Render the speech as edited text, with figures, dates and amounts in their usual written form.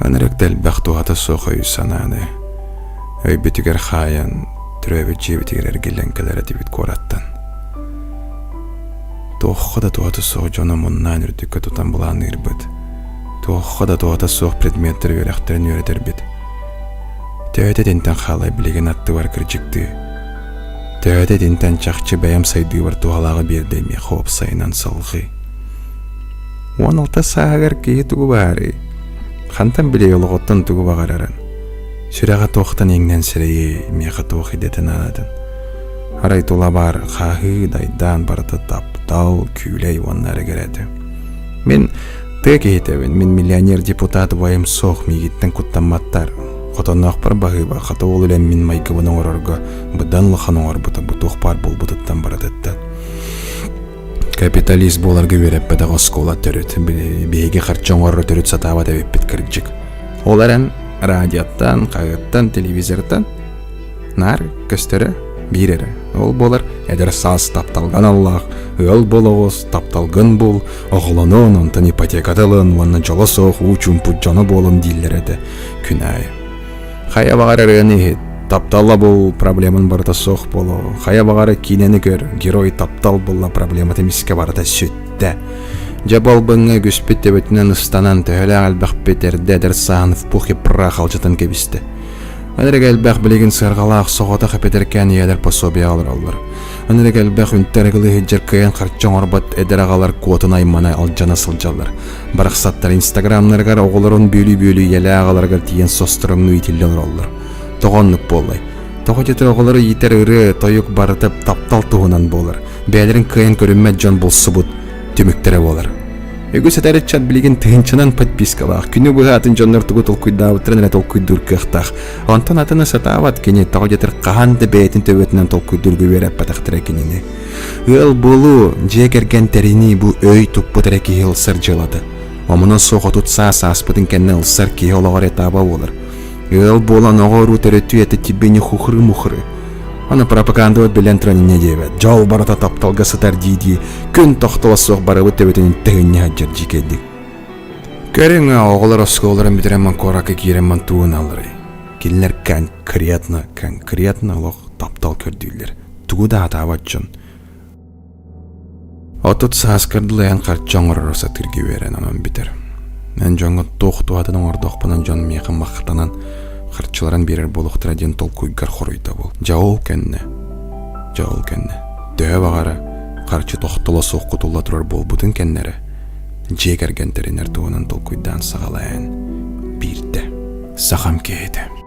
Ынырык да элбэх туһата суох өйү-санааны өйбүтүгэр хаайан, төрөөбүт дьиэбитигэр эргиллэн кэлэр этибит куораттан. Туохха да туһата суох дьону муннаан үрдүккэ тутан былаанныырбыт. Туохха да туһата суох предметтэр үөрэхтэрин үөрэтэрбит. Төһөтө итинтэн хаалай билигин аттыбар кырдьыктыы. Төһөтө итинтэн чахчы бэйэм сайдыыбар туһалааҕы биэрдэ миэхэ уопсайынан салҕыы. 16 сааһыгар киһи тугу баарый? Хантан билиэй олоҕуттан тугу баҕарарын? Сүрэҕэ туохтан иҥнэн сирэйи миэхэ туох идэтин анаатын? Арай тула баар хааһыы, дайдаан барыта таптал, күүлэй уонна эрэгэр этэ. Мин тыа киһитэбин, мин миллионер депутат убайым суох миигиттэн куттамматтар. Хотонноохпор баһыыба, хата ол үлэм мин майгыбын оҥорорго быдан улахан оҥорбута бу туох баар буолбутуттан барытыттан. Капиталист буоларга үөрэппэтэх оскуола төрүт. Биһиги харчы оҥорору төрүт сатаабат эбиппит кырдьык. Ол эрэн радиоттан, хаһыаттан, телевизортан наар көстөрө биир эрэ. Ол буолар эдэр саас тапталган аллаах, ыал буолоҕус, тапталгын бул, оҕолонуон, онтон ипотеката ылын уонна дьоло суох уу чуумпут дьоно буолун дииллэр этэ күн аайы. Хайа баҕар ырыаны иһит, тапталла бул, проблеман барыта суох буолуо. Хайа баҕар киинэни көр, герой таптал булла проблемата мискэ барыта сүттэ. Дьэ балбыҥҥа үгүспүт төбөтүнэн ыстанан төһөлөөх элбэхпит эрдэ эдэр сааһын в пух и прах алдьатан кэбистэ. Ынырык элбэх билигин сыарҕалаах соҕотох эпэтэркээн ийэлэр пособие олороллор. Ынырык элбэх үнтэр ыгылыһыдьар кыайан харчы оҥорбот эдэр аҕалар куотун аймана алдьана сылдьаллар. Барахсаттар инстаграмнарыгар оҕолорун бүөлүү-бүөлүү ийэлээх аҕаларыгар тиийэн состороҥнуу иитиллэ олороллор. Тоҕо оннук буоллай? Тоҕо дьэтэ оҕолору иитэр ырыа, тойук барыта таптал туһунан буолар. Бэйэлэрин кыайан көрүммэт дьон булсубут түмүктэрэ буолар. Үгүс эдэр ыччат билигин тыһыынчанан подпискалаах, күнү быһа атын дьоннор тугу толкуйдаабыттарын эрэ толкуйдуур кыахтаах. Онтон атыны сатаабат кини тоҕо диэтэр хаһан да бэйэтин төбөтүнэн толкуйдуурга үөрэппэтэхтэрэ кинини. Ыал буолуу, дьиэ кэргэн тэринии бу өй туппут эрэ киһи ылсар дьыалата. Омуна суох 30 саас ааспытын кэннэ ылсар киһи олоҕор этаба буолар. Ыал буолан оҕо-уруу төрөтүү это тебе не хухры-мухры. Аны пропагандабыт билэн туран инньэ диэбэт. Дьол барыта тапталга сытар дии-дии күн тохтоло суох барыбыт төбөтүн тэһинньэ сылдьар дьиикэйдик. Көрүҥ, оҕолор оскуолаларын бүтэрэн ман куоракка киирэн ман тууналларый. Кинилэр конкретно, конкретно олох таптал көрдүүллэр. Тугу да аатаабат дьон. 30 сааскар дылы эн харчы оҥороро сатыырга үөрэн онон бүтэр. Эн дьоҥҥо туох туһатын оҥордохпунан дьон миэхэ махтанан харчыларын биэрэр буолуохтара диэн толкуйгар хоруйдабыл. Дьэ ол кэннэ, дьэ ол кэннэ, төһө баҕара харчы тохтоло суох кутулла турар буолбутун кэннэ эрэ, дьиэ кэргэн тэринэр туһунан толкуйдаан саҕалаа эн биирдэ. Сахам киһитэ.